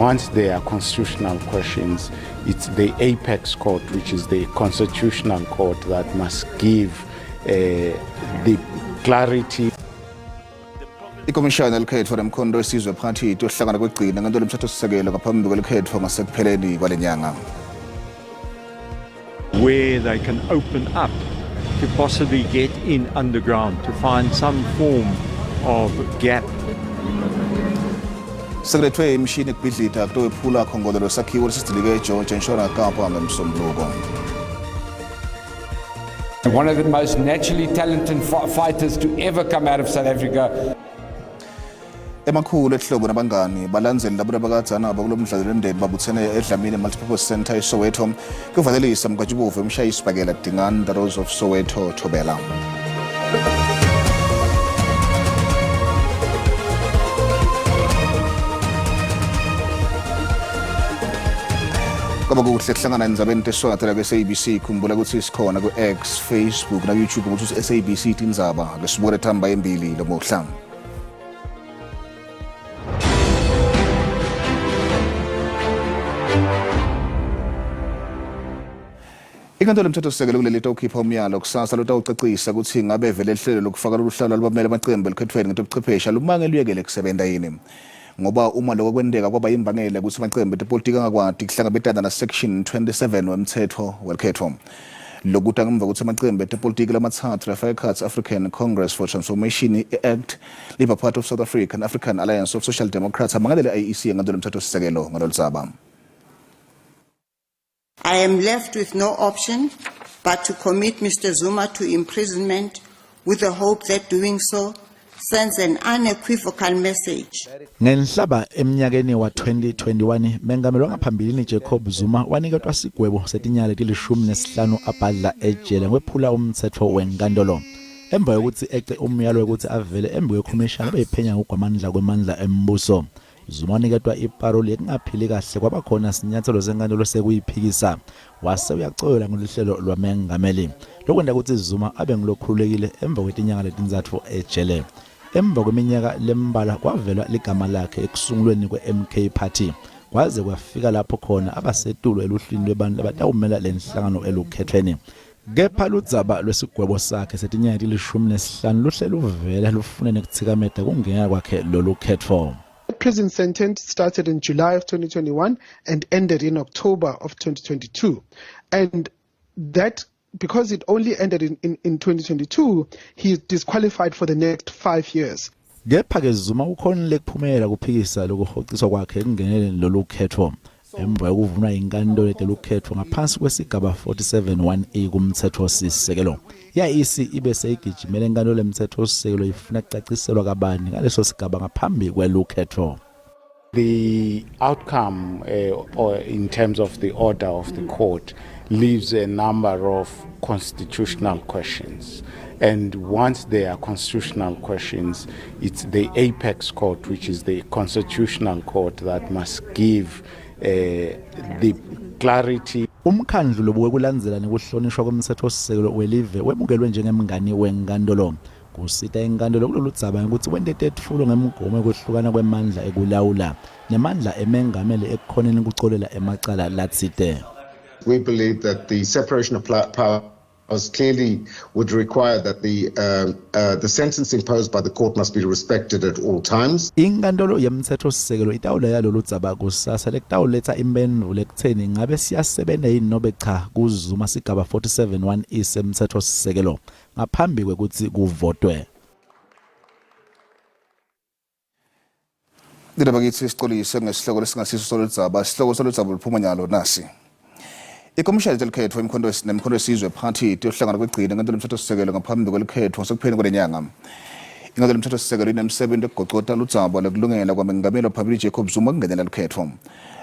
Once there are constitutional questions, it's the apex court, which is the constitutional court, that must give the clarity. Ikomishana yelikhetfo neMkhonto weSizwe Party itohlangana kwegcina ngento lomthethosisekelo ngaphambi kwelikhetfo ngasekupheleni kwale nyanga. Where they can open up to possibly get in underground to find some form of gap. Sekulethwe imishini ekubhidlita kutowephula khongolo lwesakhiwo lesisidilike eGeorge eNtshona Kapa ngemsombuluko. One of the most naturally talented fighters to ever come out of South Africa. Emakhulu ehlobo nabangani balandzeli labo labakadzana bakulo mdlalo lemndeni babuthene eDlamini Multipurpose Center eSoweto kuvalelisa Mkatshubove umshayisibhakela Dingaan the Rose of Soweto Thobela. Kwaba kuhle kuhlangana endzabeni teswati la ku-SABC. Khumbula ukuthi sikhona ku-X, Facebook na-YouTube ukuthi uthi-SABC Tindzaba. Ke sibukele thamba embili lomuhla. Inkantolo yomthethosisekelo kuleli itawukhipha umyalo kusasa lotawucacisa ukuthi ngabe vele hlelo lokufaka lolu hlalo lwabamele amaqembu elikhethweni ngetobuchwepheshe lumange luyekele kusebenta yini. Ngoba uma lokho kwenteka kwaba yimbangela ukuthi amaqembu etepolitiki angakwati kuhlangabetana na section 27 wemthetho welikhetho. Lokuta ngemva kokuthi amaqembu etepolitiki lamathathu lafaka ekhatsi African Congress for Transformation, i-ACT, Labour Party of South Africa and African Alliance of Social Democrats amangalele i-IEC enkantolo yomthethosisekelo ngalolu dzaba. I am left with no option but to commit Mr. Zuma to imprisonment with the hope that doing so sends an unequivocal message. Ngenhlaba eminyakeni wa-2021, mengameli wangaphambilini Jacob Zuma waniketwa sigwebo setinyanga leti-15 abhadla ejele ngokwephula umtsetfo wenkantolo. Emva kwekutsi ece umyalo wekutsi avele embi kwekhomishana lebeyiphenya ngokugwamandla kwemandla embuso. Zuma waniketwa iparoli yekungaphili kahle kwabakhona sinyatselo senkantolo sekuyiphikisa wase uyacoyela ngoluhlelo lwamengameli. Lokwenta kutsi Zuma abe ngulokhululekile emva kwetinyanga letintsatfu ejele. Emva kweminyaka lembalwa kwavelwa ligama lakhe ekusungulweni kwe-MK Party kwaze kwafika lapho khona abasetulu eluhlwini lwebantfu labatawumela lenhlangano elukhetfweni. Kepha ludzaba lwesigwebo sakhe setinyanga leti-15 luhle luvela lufune nekutsikameta kungena kwakhe lolukhetfo. Prison sentence started in July of 2021 and ended in October of 2022. And that, because it only ended in 2022, he is disqualified for the next 5 years. Kepha-ke Zuma ukhonile kuphumela kuphikisa lokuhoxiswa kwakhe ekungeneleni lolu khetho emva kokuvunwa inkantolo yetelukhetho ngaphansi kwesigaba 47 1A kumthethosisekelo. I-IEC ibe seyigijimela enkantolo yemthethosisekelo ifuna kucaciselwa kabani ngaleso sigaba ngaphambi kwelukhetho. The outcome or in terms of the order of the court leaves a number of constitutional questions. And once there are constitutional questions, it's the apex court, which is the constitutional court, that must give the clarity. Umkhandlu lobuke kulandzela nekuhlonishwa kwemtsetfosisekelo welive wemukelwe njengemngani wenkantolo. Kusita inkantolo kulolu dzaba ngekutsi wente tetfulo ngemgomo wekwehlukana kwemandla ekulawula nemandla emengameli ekukhoneni kucolela emacala latsite. We believe that the separation of powers clearly would require that the sentence imposed by the court must be respected at all times. Inkantolo yemtsetfosisekelo itawulaya lolu dzaba kusasa lekutawuletsa imphendvulo ekutseni ngabe siyasebenza yini nobe cha kuZuma sigaba 47 1E semtsetfosisekelo ngaphambi kwekutsi kuvotwe. Indaba kithi sicolise ngesihloko lesingasiso soludzaba. Isihloko soludzaba luphuma nyalo nasi. Ikomishani yelikhetho imkhonto nemkhonto wesizwe party iyohlangana kwegcina enkantolo yomthethosisekelo ngaphambi kwelikhetho ngasekupheleni kwale nyanga. Inkantolo yomthethosisekelo inemsebenzi wokugocota ludzaba lokulungela kwamengameli waphambili Jacob Zuma kungenela lukhetho.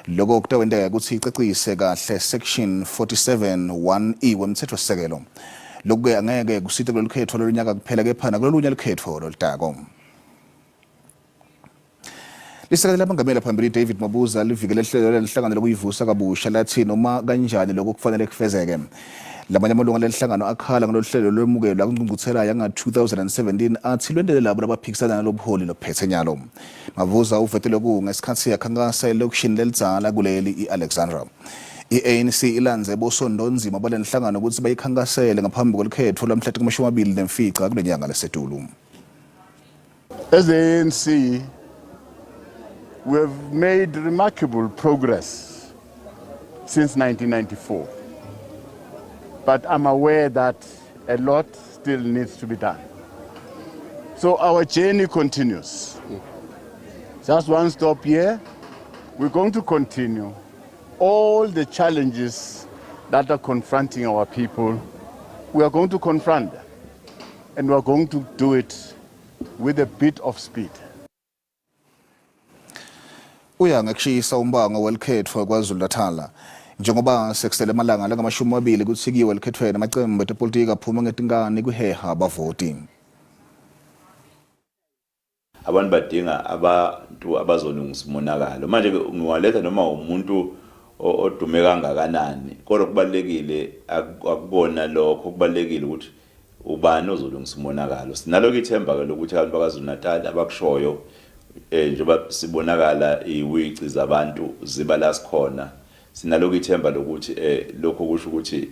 Lokho kutawenteka ukuthi icacise kahle section 47 1E wemthethosisekelo. Lokhu-ke angeke kusite kulolu khetho lolunyaka kuphela kepha nakulolunye lukhetho lolutako. Lisekela lamongameli phambili David Mabuza livikele hlelo lenhlangano lokuyivusa kabusha lathi noma kanjani lokho kufanele kufezeke. Lamanye amalunga lenhlangano akhala ngalolu hlelo lwemukelwa kwingqungquthela yanga-2017 athi lwendele labo labaphikisana nalobuholi lophethe nyalo. Mavuza uvete lokhu ngesikhathi yakhankasa elokishini lelidzala kuleli i-Alexandra. I-ANC ilandze bosondonzima balenhlangano ukuthi bayikhankasele ngaphambi kwelukhetfo lwamhla 25 kule nyanga lesetulu. As the ANC, we have made remarkable progress since 1994. But I'm aware that a lot still needs to be done. So our journey continues. Just one stop here. We're going to continue all the challenges that are confronting our people. We are going to confront them. And we are going to do it with a bit of speed. Uya ngekushisa umbango welikhetfo KwaZulu-Natal. Njengoba sekusele amalanga langamashumi amabili kutsi kuyiwe elukhethweni, amacembu etepolitiki aphuma ngetinkani kuheha abavoti. Abantu badinga abantu abazolungisa umonakalo. Manje ke ngiwaletha noma umuntu odume kangakanani, kodwa kubalekile akubona lokho, kubalekile ukuthi ubani ozolungisa umonakalo. Sinaloko ithemba ke lokuthi abantu bakwaZulu Natal abakushoyo, njengoba sibonakala iwici zabantu ziba la sikhona, sinaloko ithemba lokuthi lokho kusho ukuthi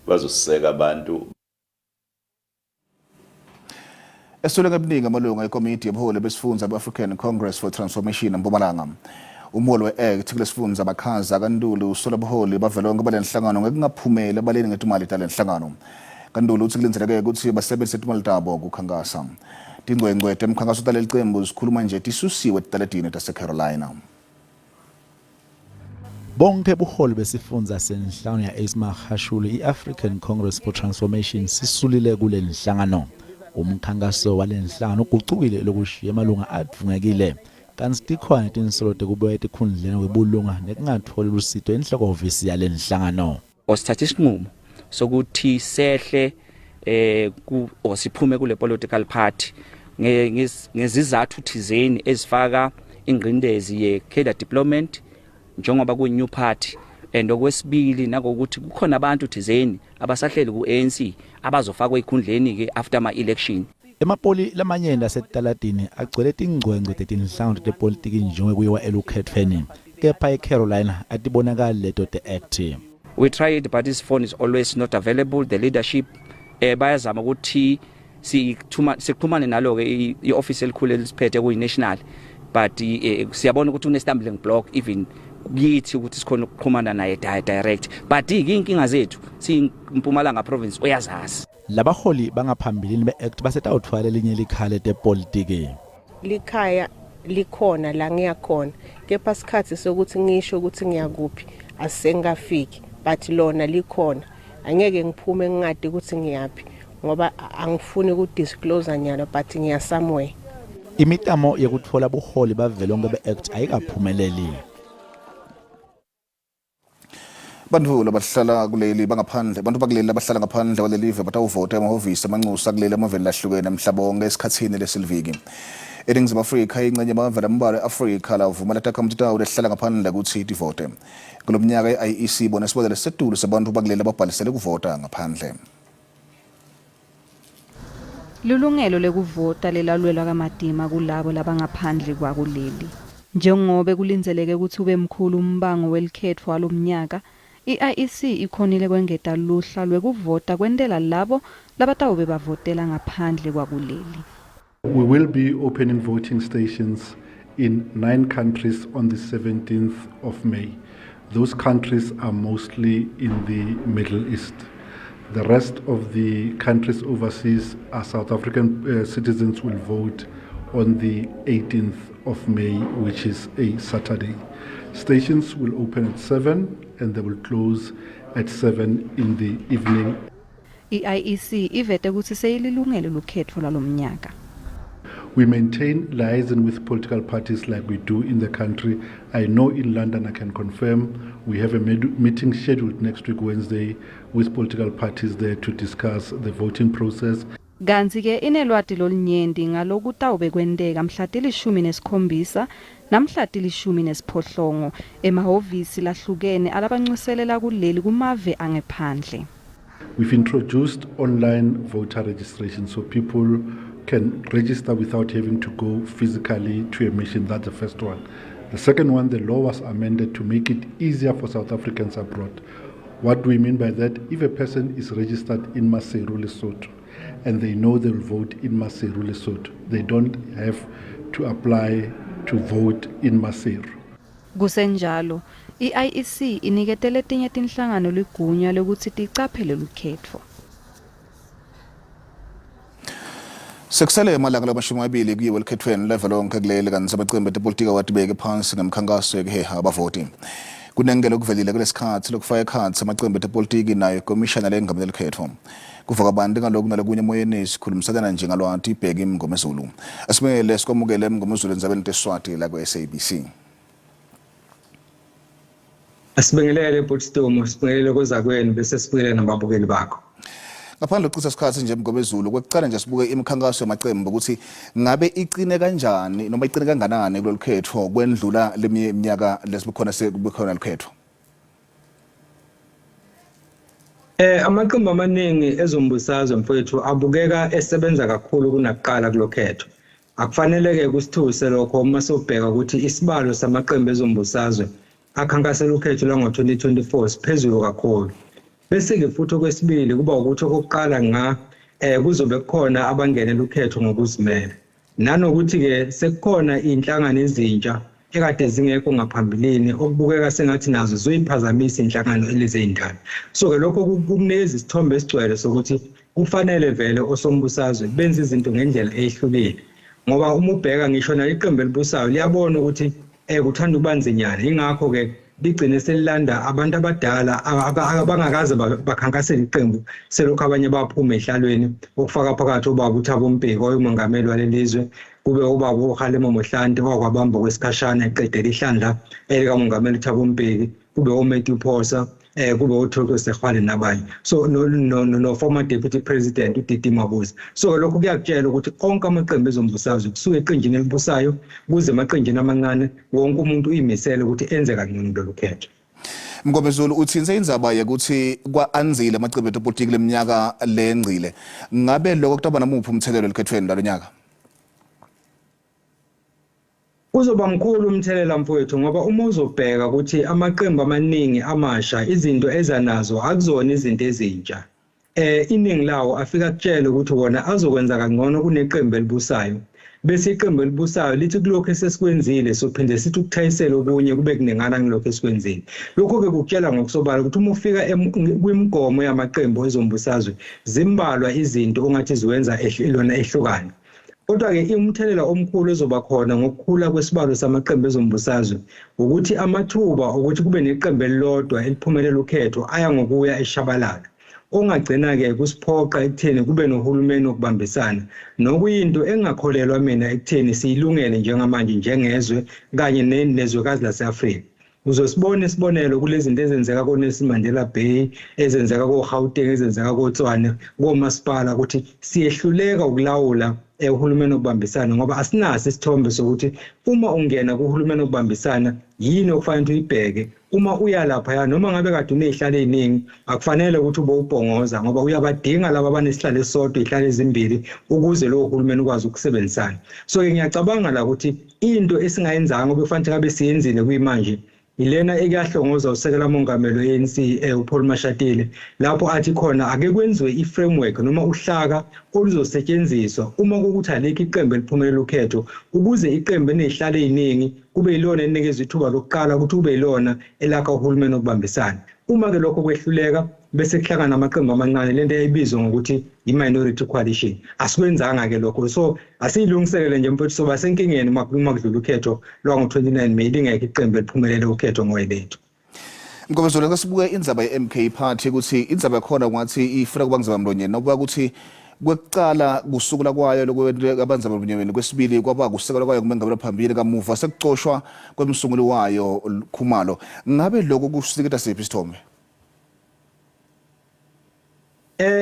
bazosiseka abantu. Esule ngebuningi amalunga ekomiti yobuholi besifundza be-African Congress for Transformation eMpumalanga. Umholi we-ACT kulesifundza Makhaza kaNtuli usola buholi bavelonke balenhlangano ngekungaphumeli ebaleni ngetimali talenhlangano. KaNtuli uthi kulindzeleke ukuthi basebenzise timali tabo kukhankasa. Tingcwengcwe temkhankaso taleli cembu zikhuluma nje tisusiwe etitaletini taseCarolina. Bonke buholi besifundza senhlangano ya-Ace Magashule i-African Congress for Transformation sisulile kule nhlangano. Umkhankaso wale nhlangano ugucukile lokushiya amalunga advungekile, kanti tikhona tinsolo tekubuya etikhundleni kwebulunga nekungatfoli lusito enhloko-hhovisi yale nhlangano. Osithatha isinqumo sokuthi sehle ku or siphume kule political party ngezizathu thizeni ezifaka ingqindezi ye cadre deployment njengoba ku new party, and okwesibili nakokuthi kukhona abantu thizeni abasahleli ku ANC abazofakwa ekhundleni ke after ama election. Emapoli lamanyenti asetitaladini agcwele tingcwengcwe tetinhlangano tepolitiki njengokuyiwa elukhethweni, kepha eCarolina atibonakali leto te-ACT. We tried, but his phone is always not available. The leadership bayazama ukuthi sixhuma sixhumane nalo ke i-office elikhulu elisiphethe kuyi national, but siyabona ukuthi une stumbling block even kithi ukuthi sikhona ukuxhumana naye direct, but inkinga zethu siyiMpumalanga province uyazazi. Labaholi bangaphambilini be-ACT basetawutfwala elinye likhale tepolitiki. Likhaya likhona la ngiyakhona, kepha sikhathi sokuthi ngisho ukuthi ngiyakuphi asengafiki, but lona likhona. Angeke ngiphume ngingadi ukuthi ngiyaphi ngoba angifuni ukudisclose nyalo, but ngiya somewhere. Imitamo yekutfola buholi bavelonke be-ACT ayikaphumeleli. Bantfu labahlala kuleli bangaphandle, bantfu bakuleli labahlala ngaphandle kwaleli live batawuvota emahhovisi amancusa kuleli emaveni lahlukene emhlaba wonke esikhatsini lesiliviki. ENingizimu Afrika ingcenye yamave lambalwa e-Afrika lavumela takhamuti tawo letihlala ngaphandle kutsi tivote. Kulo mnyaka i-IEC ibone sibalo lesisetulu sebantfu bakuleli ababhalisele kuvota ngaphandle. Lilungelo lekuvota lelalwelwa kamatima kulabo labangaphandle kwakuleli. Njengobe kulindzeleke kutsi ube mkhulu umbango welikhetfo walomnyaka, i-IEC ikhonile kwengeta luhla lwekuvota kwentela labo labatawube bavotela ngaphandle kwakuleli. We will be opening voting stations in 9 countries on the 17th of May. Those countries are mostly in the Middle East. The rest of the countries overseas are South African citizens will vote on the 18th of May, which is a Saturday. Stations will open at 7 and they will close at 7 in the evening. I-IEC ivete kutsi seyililungele lukhetfo lwalomnyaka. We maintain liaison with political parties like we do in the country. I know in London, I can confirm, we have a meeting scheduled next week, Wednesday, with political parties there to discuss the voting process. Kantsi-ke inelwati lolunyenti ngalokutawube kwenteka mhla 17 namhla 18 emahhovisi lahlukene alabancuselela kuleli kumave angephandle. We've introduced online voter registration so people can register without having to go physically to a machine. That's the first one. The second one, the law was amended to make it easier for South Africans abroad. What do we mean by that? If a person is registered in Maseru, Lesotho, and they know they'll vote in Maseru, Lesotho, they don't have to apply to vote in Maseru. Kusenjalo, i-IEC inikete letinye tinhlangano ligunya lekutsi ticaphele lukhetfo. Sekusele emalanga lamashumi amabili kuyiwe elukhethweni lwavelonkhe kuleli kanti amacembu etepolitiki awatibeke phansi ngemikhankaso yekuheha abavoti. Kunengeke lokuvelile kulesikhathi lokufaka ekhatsi amacembu etepolitiki nayo ikomishana lengamele lukhetfo. Kuva kabanti ngaloku nalokunye emoyeni sikhulumisana nje ngalwati Bheki Mngomezulu. Asimele sikwamukele Mngomezulu endzabeni teSwati la ku-SABC. Asibingelele bhuti Sidumo, sibingelele kozakwenu bese sibingelele nababukeli bakho. Ngaphandle kokuchitha isikhathi nje Mngomezulu, kwekuqala nje sibuke imikhankaso yamaqembu ukuthi ngabe iqine kanjani noma iqine kanganani kulolu khetho kwendlula leminye iminyaka lesibukhona sekukhona lukhetho. Amaqembu amaningi ezombusazwe mfowethu abukeka esebenza kakhulu kunakuqala kulokhetho. Akufanele-ke kusithuse lokho uma sewubheka ukuthi isibalo samaqembu ezombusazwe akhankasela ukhetho lwango-2024 siphezulu kakhulu. Bese-ke futhi okwesibili kuba ukuthi okokuqala nga kuzobe kukhona abangenela ukhetho ngokuzimela. Nanokuthi-ke sekukhona iy'nhlangano ezintsha ekade zingekho ngaphambilini okubukeka sengathi nazo zizoyiphazamisa inhlangano elezi ey'ndala. So-ke lokho kukunikeza isithombe esigcwele sokuthi kufanele vele osombusazwe benze izinto ngendlela eyehlukile. Ngoba uma ubheka ngisho nalo iqembu elibusayo liyabona ukuthi kuthanda ukuba nzinyana, yingakho-ke ligcine selilanda abantu abadala abangakaze bakhankasele iqembu selokhu abanye baphuma ehlalweni, okufaka phakathi ubaba uThabo Mbeki owayengumongameli walelizwe, kube ubaba uKgalema Motlanthe owakwabamba okwesikhashana eqedela ihlandla elikamongameli uThabo Mbeki, kube uMatthew Phosa, kube uThoko Sehwane nabanye, so no, no, no, no former deputy president uDidi Mabuza. So lokho kuyakutshela ukuthi onke amaqembu ezombusazwe kusuka eqenjini elibusayo kuze emaqenjini amancane, wonke umuntu uyimisele ukuthi enze kangcono kulolu khetho. Mngomezulu, uthintse indzaba yokuthi kwa-anzile amacembu etepolitiki leminyaka lengcile. Ngabe lokho kutaba namuphi umthelelo elukhethweni lalonyaka? Kuzoba mkhulu umthelela mfowethu, ngoba uma uzobheka ukuthi amaqembu amaningi amasha izinto eza nazo akuzona izinto ezintsha. Iningi lawo afika kutshele ukuthi wona azokwenza kangcono kuneqembu elibusayo. Bese iqembu elibusayo lithi kulokhu esesikwenzile sophinde sithi ukuthayisela okunye kube kuningana kulokhu esikwenzile. Lokho-ke kukutshela ngokusobala ukuthi uma ufika kwimigomo yamaqembu ezombusazwe zimbalwa izinto ongathi ziwenza lona ehlukane. Kodwa-ke umthelela omkhulu ozoba khona ngokukhula kwesibalo samaqembu ezombusazwe ukuthi amathuba okuthi kube neqembu elilodwa eliphumelela ukhetho aya ngokuya eshabalala, okungagcina-ke kusiphoqa ekutheni kube nohulumeni wokubambisana, nokuyinto engingakholelwa mina ekutheni siyilungele njengamanje njengezwe kanye nezwekazi lase-Afrika. Uzosibona isibonelo kulezi zinto ezenzeka koNelson Mandela Bay, ezenzeka koGauteng, ezenzeka koTshwane, komasipala, ukuthi siyehluleka ukulawula uhulumeni wokubambisana ngoba asinaso isithombe sokuthi uma ungena kuhulumeni wokubambisana yini okufanele uyibheke. Uma uya laphaya noma ngabe kade uney'hlalo ey'ningi akufanele ukuthi ube ubhongoza ngoba uyabadinga laba abanesihlalo esisodwa, iy'hlalo ezimbili ukuze lowo hulumeni ukwazi ukusebenzisana. So-ke ngiyacabanga la ukuthi into esingayenzanga obekufanele ngabe siyenzile kuyimanje ilena ekuyahlongoza usekela mongameli we-ANC uPaul Mashatile, lapho athi khona ake kwenziwe i-framework noma uhlaka oluzosetshenziswa uma kukuthi alikho iqembu eliphumelela ukhetho, ukuze iqembu eliney'hlalo ey'ningi kube yilona elinikezwa ithuba lokuqala ukuthi kube yilona elakha uhulumeni wokubambisana. Uma-ke lokho kwehluleka bese kuhlangana amaqembu amancane, lento eyayibizwa ngokuthi i-minority coalition. Asikwenzanga-ke lokho, so asiyilungiselele nje mfowethu, soba senkingeni uma kudlula ukhetho lwango-29 May lingekho iqembu eliphumelele ukhetho ngowelethu. Mngomezulu, ake sibuke indzaba ye-MK Party ukuthi indzaba yakhona kungathi ifuna kuba nzima mlonyeni, nokuba ukuthi kwekucala kusukula kwayo lokwenza mlonyeni, kwesibili kwaba kusekelwa kwayo kumengameli phambili, kamuva sekucoshwa kwemsunguli wayo Khumalo. Ngabe lokho kusiniketa siphi isithombe?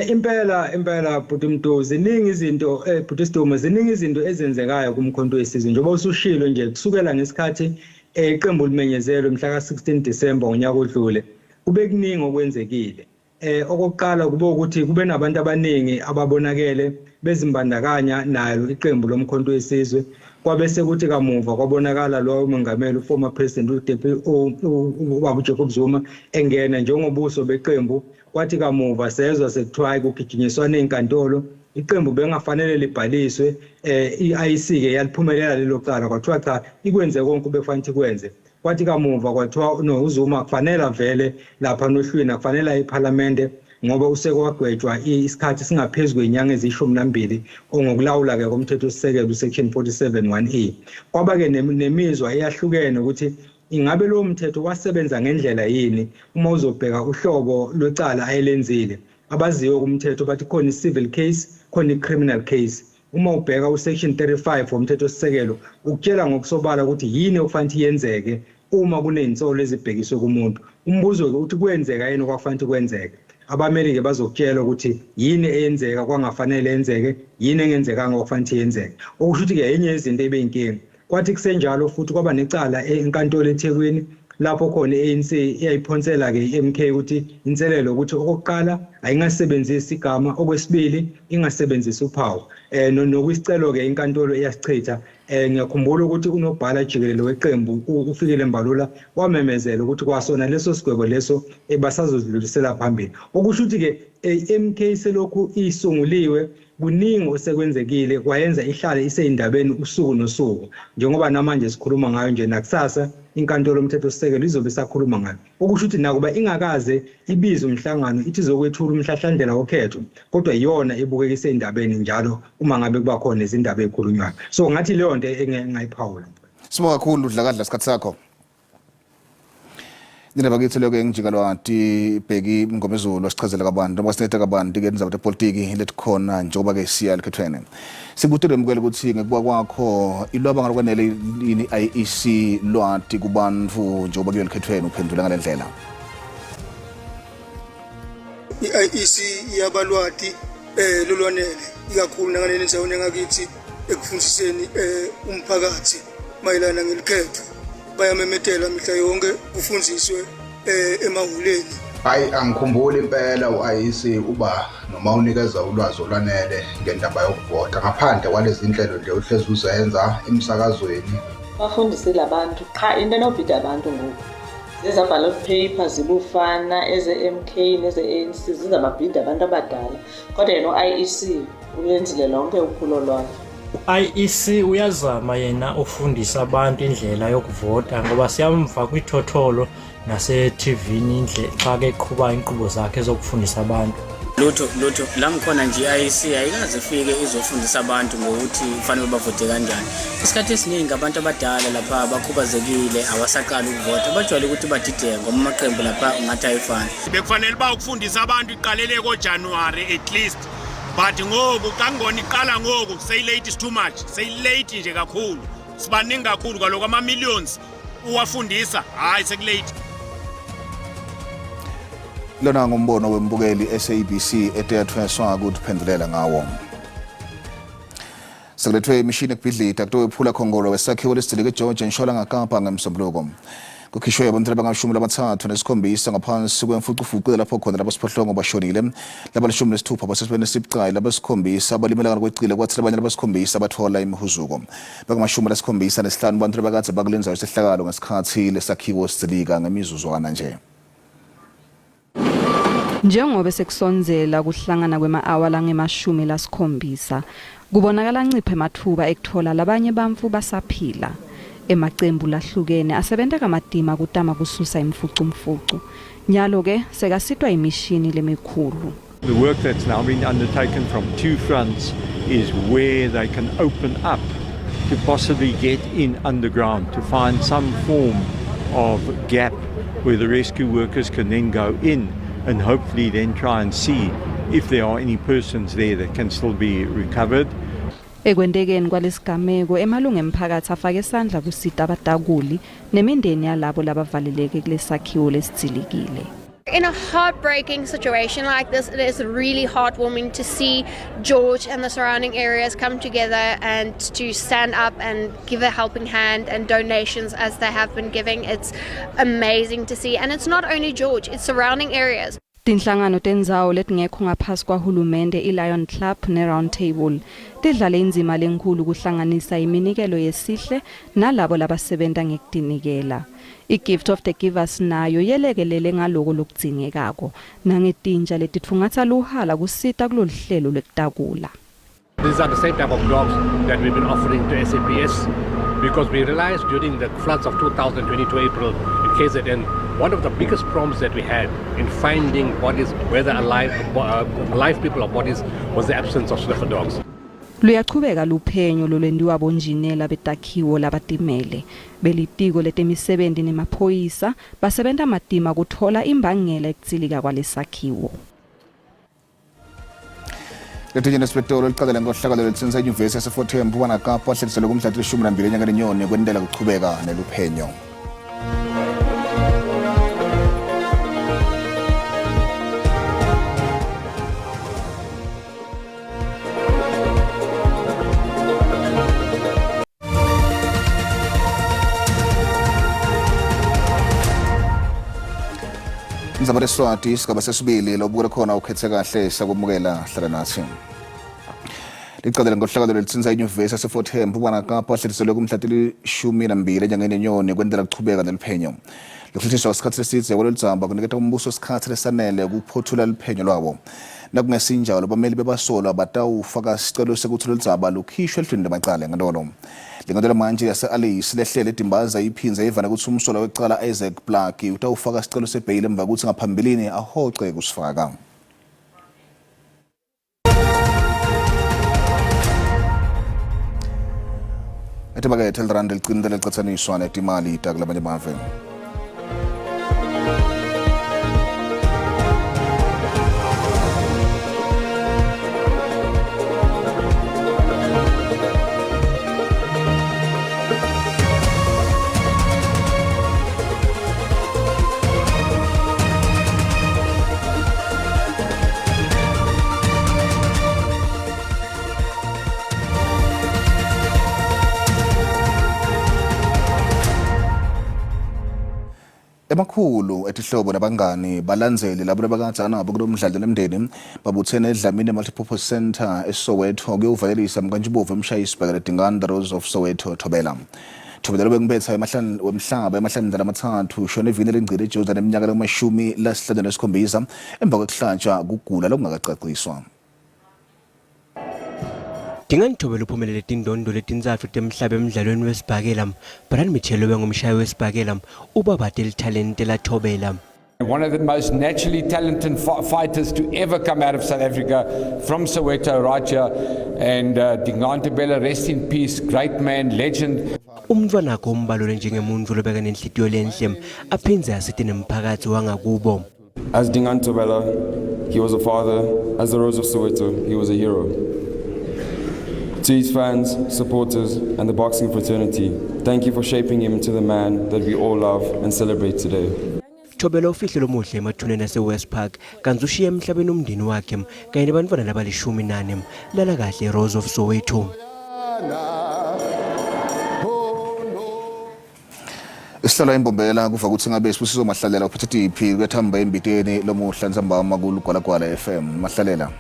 Impela impela bhuti Mdu, ziningi izinto bhuti Sidumo, ziningi izinto ezenzekayo kuMkhonto weSizwe njengoba usushilo nje kusukela ngesikhathi iqembu limenyezelwe mhla ka-16 December ngonyaka odlule, kube kuningi okwenzekile. Okokuqala kube ukuthi kube nabantu abaningi ababonakele bezimbandakanya nayo iqembu loMkhonto weSizwe. Kwabe sekuthi kamuva kwabonakala lowo mongameli, uformer president, ubaba uJacob Zuma, engena njengobuso beqembu. Kwathi kamuva sezwa sekuthiwa hayi, kugijinyiswana ey'nkantolo, iqembu bengafanele libhaliswe. I-IEC ke yaliphumelela lelo cala, kwathiwa cha, ikwenze konke ubekufanele ikwenze. Kwathi kamuva kwathiwa no, uZuma kufanele avele lapha nohlwini, akufanele aye ephalamende ngoba useke wagwetshwa isikhathi singaphezu kwenyanga eziyishumi nambili, ongokulawula-ke komthetho-sisekelo usection 47 1E. Kwaba-ke nemizwa eyahlukene ukuthi ingabe lowo mthetho wasebenza ngendlela yini uma uzobheka uhlobo lwecala ayelenzile. Abaziyo kumthetho bathi khona i-civil case, khona i-criminal case. Uma ubheka usection 35 womthetho-sisekelo, ukutshela ngokusobala ukuthi yini okufanele yenzeke uma kunezinsolo ezibhekiswe kumuntu. Umbuzo-ke uthi kwenzeka yini okwakufanele kwenzeke? Abameli-ke bazokutshela ukuthi yini eyenzeka kwangafanele yenzeke, yini engenzekanga kwakufanele yenzeke. Okusho ukuthi-ke enye yezinto ebeyinkinga. Kwathi kusenjalo futhi kwaba necala enkantolo eThekwini, lapho khona i-ANC iyayiphonsela-ke i-MK ukuthi inselelo ukuthi okokuqala ayingasebenzisi igama, okwesibili ingasebenzisi uphawu. Nokuyisicelo-ke inkantolo iyasichitha. Ngiyakhumbula ukuthi unobhala jikelele weqembu uFikile Mbalula wamemezela ukuthi kwasona leso sigwebo leso basazodlulisela phambili. Okusho ukuthi-ke i-MK selokhu isunguliwe kuningi osekwenzekile kwayenza ihlale iseyindabeni usuku nosuku, njengoba namanje sikhuluma ngayo nje, nakusasa inkantolo yomthetho-sisekelo izobe isakhuluma ngayo. Okusho ukuthi nakuba ingakaze ibize umhlangano ithi izokwethula umhlahlandlela wokhetho, kodwa iyona ebukeka iseyindabeni njalo uma ngabe kuba khona izindaba ey'khulunywayo. So ngathi leyo nto engayiphawula. Sibonga kakhulu, Dlakadla, isikhathi sakho. Indaba kithi lokho engijikalwati Bheki Mngomezulu sichazela kabanti noma sinetha kabanti ke indzaba tepolitiki letikhona njengoba ke siya ekhethweni. Sikutile mukele ukuthi ngekuba kwakho ilwaba ngalokwanele yini IEC lwati kubantu njengoba kuyo ekhethweni, uphendula ngalendlela. I-IEC iyabalwati lolwanele ikakhulu nangaleni ndzaweni yangakithi ekufundiseni umphakathi mayelana ngelikhetho. Bayamemetela mihla yonke, kufundziswe emahholeni. Hayi, angikhumbuli impela u-IEC uba noma unikeza ulwazi olwanele ngendaba yokuvota, ngaphandle kwalezi nhlelo nje uhlezi uzenza emsakazweni. Bafundisile abantu qha into enobhida abantu ngoku zeza ballot paper zibufana, eze-MK neze-ANC zizababhida abantu abadala, kodwa yena u-IEC ulenzile lonke uphulo lwakhe. U-IEC uyazama yena ufundisa abantu indlela yokuvota ngoba siyamva kwithotholo nase-TV indle xa keqhuba inkqubo zakhe zokufundisa abantu. Lutho, lutho la ngikhona nje, i-IEC ayikaze ifike izofundisa abantu ngokuthi kufanele bavote kanjani. Isikhathi esiningi abantu abadala lapha abakhubazekile awasaqali ukuvota bajwayele ukuthi badideke ngoba amaqembu lapha ungathi ayifani. Bekufanele uba ukufundisa abantu iqalele koJanuwari at least, but ngoku xa ngibona iqala ngoku seyilate, is too much, seyilate nje kakhulu. Sibaningi kakhulu kaloku, ama-millions uwafundisa, hhayi, sekulate. Lona ngumbono wembukeli SABC eteyathweswa ukuphendulela ngawo. Sekulethwe imishini ekubhidlida kutowephula khongolo wesakhiwo lesidilike eGeorge eNtshonalanga Kapa ngemsombuluko. Kukhishwe abantu abangama-37 ngaphansi kwemfucufucu lapho khona labasiphohlongo bashonile, labalishumi nesithupha basesimeni esibucayi, labasikhombisa balimele kwecile, kwathi labanye labasikhombisa bathola imihuzuko. Bangamashumi lasikhombisa nesihlanu abantu abakade bakulenzayo isehlakalo ngesikhathi lesakhiwo sidilika ngemizuzwana nje. Njengoba sekusondzela kuhlangana kwema-awa langema-70, kubonakala nciphe ematfuba ekutfola labanye bantfu basaphila. Emacembu lahlukene asebenta kamatima kutama kususa imfucumfucu. Nyalo-ke sekasitwa imishini lemikhulu. The work that's now been undertaken from two fronts is where they can open up to possibly get in underground to find some form of gap where the rescue workers can then go in and hopefully then try and see if there are any persons there that can still be recovered. Ekwentekeni kwalesigameko, emalungu emphakathi afake isandla kusita abatakuli nemindeni yalabo labavaleleke kulesakhiwo lesidzilikile. In a heartbreaking situation like this, it is really heartwarming to see George and the surrounding areas come together and to stand up and give a helping hand and donations as they have been giving. It's amazing to see. And it's not only George, it's surrounding areas. Tinhlangano tendzawo letingekho ngaphasi kwahulumende i-Lion Club ne-Round Table tidlale indzima lenkhulu kuhlanganisa iminikelo yesihle nalabo labasebenta ngekutinikela. I-Gift of the Givers nayo yelekelele ngaloko lokudzingekako nangetinja letitfungatsa luhala kusita kuloluhlelo lwekutakula. These are the same type of dogs that we've been offering to SAPS because we realized during the floods of 2022 April in KZN, one of the biggest problems that we had in finding bodies, whether alive, live people or bodies, was the absence of sniffer dogs. Luyachubeka luphenyo lolwentiwa bonjinela betakhiwo labatimele belitiko letemisebenti nemaphoyisa basebenta matima kuthola imbangela ekudzilika kwalesakhiwo. Letinye nesibetolo licala lenkohlakalo letsintsa inyuvesi yaseFort Hare eMpumalanga Kapa ahleliselwe kumhla 12 enyangeni Nyoni kwentela kuchubeka neluphenyo. Indzaba leSwati sigaba sesibili lobukele khona ukhethe kahle sakumukela hlala nathi. Licala lenkohlakalo lelitsintsa inyuvesi yaseFort Hare eMpumalanga Kapa ahleliselwe kumhla 12 enyangeni yeNyoni kwentela kuchubeka neluphenyo. Lokuhlehliswa kwesikhatsi lesidze kwaloludzaba kuniketa umbuso sikhatsi lesanele kuphothula luphenyo lwawo. Nakungesinjalo bameli bebasolwa batawufaka sicelo sekutsi loludzaba lukhishwe eluhlwini lwemacala enkantolo. Lenkantolo manje yase-Alice lehlele eDimbaza iphindze ivana kutsi umsolwa wekucala Isaac Plaatje utawufaka sicelo sebheyili emva kwekutsi ngaphambilini ahoce kusifaka. Etimakethe lirandi licinile licatsaniswa netimali takulamanye emave. Emakhulu etihlobo nabangani balandzeli labo labakadzana nabo kulo mdlalo lemndeni babuthene eDlamini Multipurpose Centre eSoweto kuyovalelisa Mkantshubomvu emshayisibhakela Dingane The Rose of Soweto Thobela. Thobela lobengibetha wemhlaba emahlandla lamathathu ushone evini elingcile eJoza neminyaka lengu-57 emva kwekuhlatshwa kugula lokungakacaciswa. Dingane Thobela uphumelele tindondo letintsatfu temhlaba emdlalweni wesibhakela. Brian Mitchell obengumshayi wesibhakela ubabate lithalente laThobela. One of the most naturally talented fighters to ever come out of South Africa, from Soweto right here. And Dingane Thobela, rest in peace, great man, legend. Umntwanakho umbalule njengemuntfu lobeka nenhlitiyo lenhle aphindze asite nemphakatsi wangakubo. As Dingane Thobela, he was a father. As the Rose of Soweto, he was a hero. To his fans, supporters, and the boxing fraternity, thank you for shaping him into the man that we all love and celebrate today. Thobela ufihlelo omuhle emathuneni ase-West Park kantsi ushiye emhlabeni umndeni wakhe kanye nebantfwana labalishumi nane. Lala kahle Rose of Soweto. Isihlalo imbombela kuva kutsi ngabe Sibusiso Mahlalela uphethe tiphi kuyethamba embiteni lomuhla ntsambama kuLigwalagwala FM. Mahlalela.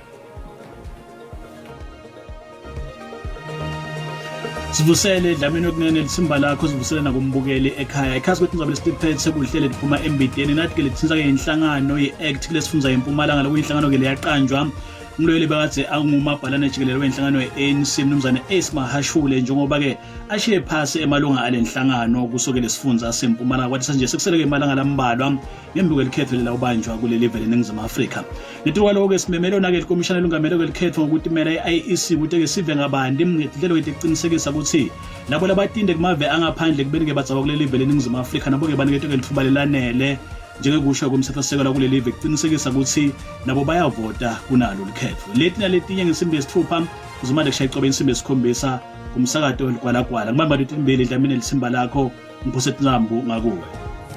Sivusele Dlamini okunene litsimba lakho, sivusele nakumbukeli ekhaya. Ikhasi kwethu indzaba lesiphethe kuhlele liphuma embiteni nathi ke lithinta ke inhlangano ye-ACT kulesifundza yeMpumalanga, lokuyinhlangano ke leyaqanjwa nguloyo lebekadze angumabhalane jikelele wenhlangano ye-ANC mnumzane Ace Magashule, njengoba ke ashiye phasi emalunga ale nhlangano kusoke lesifundza seMpumalanga. Kwathi nje sekusele-ke emalanga lambalwa ngembi kwelikhetho lelawubanjwa kuleli vele eNingizimu Afrika. Ngetulu kwaloko-ke simemele ona-ke likomishana elungamele kwelikhetho ngokutimela i-IEC ukuthi-ke sive ngabanti ngetinhlelo letikucinisekisa ukuthi labo labatinde kumave angaphandle kubeni-ke badzabuka kuleli vele eNingizimu Afrika nabo-ke baniketwe-ke litfuba lelanele njengekusho komtsetfosisekelo kuleli live kucinisekisa ukuthi nabo bayavota kunalo likhetho. Leti naletinye ngensimbi yesitfupha kuzimande kushaya icobe insimbi yesikhombisa kumsakato weligwalagwala. Ngibamba letimbili Dlamini litsimba lakho ngiphose tinsambu ngakuwe.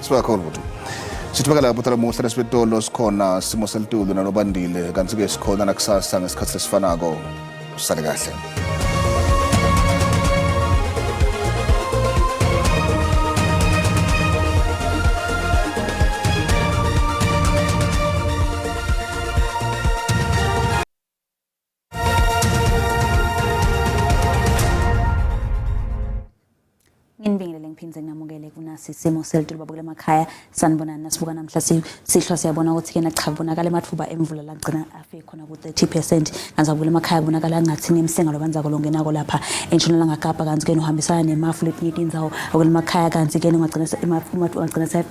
Sibakhona ukuthi sithubeka lapho talamuhla lesibetolo sikhona simo selitulu nalobandile kantsi-ke sikhona nakusasa ngesikhathi lesifanako. Usale kahle. Nasi isimo selitulu babukela emakhaya. Sanibonani nasibuka namhla sihlwa siyabona ukuthi kena cha kubonakala emathuba emvula lagcina afike khona ku-30%. Kanti abukela emakhaya kubonakala ngathi nemsinga lobanzako longenako lapha entshonalanga Kapa, kanti ke uhambisana nemafu letinye tindzawo abukela emakhaya, kanti ke ungagcina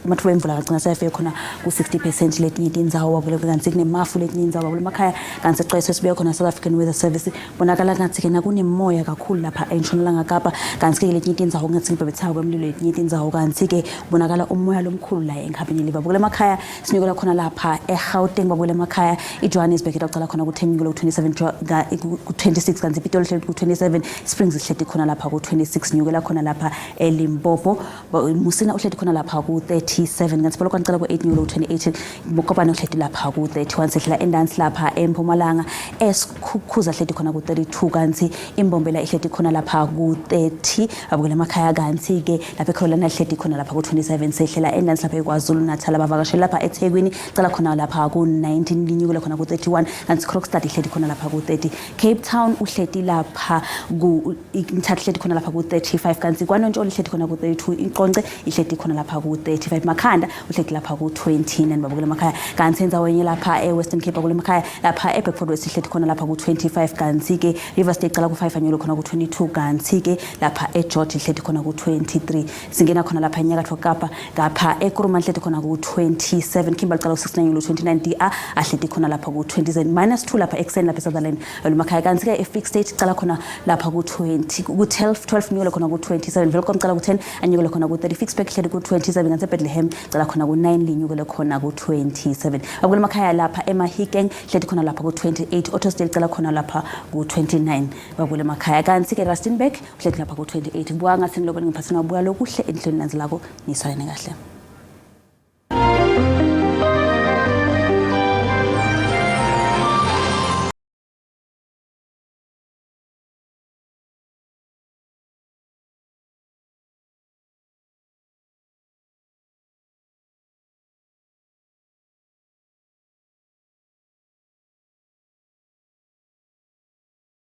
amathuba emvula agcina seyafike khona ku-60% letinye tindzawo wabukela, kanti kunemafu letinye indzawo babukela emakhaya. Kanti sicwayiso esibuya khona South African Weather Service, bonakala ngathi ke nakunemoya kakhulu lapha entshonalanga Kapa, kanti ke letinye tindzawo ngathi ngibhebhetheka kwemlilo letinye tindzawo, kanti ke kubonakala umoya lomkhulu la enkhabeni liva babukela emakhaya. Sinyukela khona lapha eGauteng babukela emakhaya, iJohannesburg itawucala khona ku-10 nyukela ku-27, ku-26, kanti iPitoli ihleli ku-27, Springs ihleti khona lapha ku-26. Nyukela khona lapha eLimpopo, Musina uhleti khona lapha ku-37, kanti Polokwane cala ku-8 nyukela ku-28, Mokopane uhleti lapha ku-31. Sehlela endansi lapha eMpumalanga, eSkhukhuza hleti khona ku-32, kanti iMbombela ihleti khona lapha ku-30 abukela emakhaya, kanti-ke lapha eCarolina ihleti khona lapha ku-27. Sehlela endansi lapha eKwaZulu Natal, abavakashela lapha eThekwini cala khona lapha ku-19, linyukela khona ku-31, kanti Krokstad ihleti khona lapha ku-30. Cape Town uhleti lapha ku Mthatha ihleti khona lapha ku-35, kanti KwaNontsholo ihleti khona ku-32, iQonce ihleti khona lapha ku-35, Makhanda uhleti lapha ku-29 babukela emakhaya. Kanti endzaweni lapha e-Western Cape babukela emakhaya, lapha eBedford West ihleti khona lapha ku-25, kanti-ke River State cala ku-5 anyulo khona ku-22, kanti-ke lapha eGeorge ihleti khona ku-23. Singena khona lapha eNyakatfo Kapa, ngapha eKuruman ihleti khona ku-27, Kimberley cala ku-69 anyulo 29, DA ahleti khona lapha ku-27 minus 2 lapha ekuseni lapha eSutherland emakhaya, kanti-ke e-Free State cala khona lapha ku-20, ku-12, 12 nyukele khona ku-27, Welkom cala ku-10 anyukele khona ku-30, Ficksburg ihleti ku-27, kanti eBethlehem cala khona ku-9 linyukele khona ku-27. Abukela emakhaya, lapha eMahikeng hleti khona lapha ku-28, Ottosdale cala khona lapha ku-29 babukela emakhaya, kanti-ke Rustenburg uhleti lapha ku-28. Kubuka ngathi ngilobona ngiphathina wabuka lokuhle enhlweni landzelako, nisalene kahle.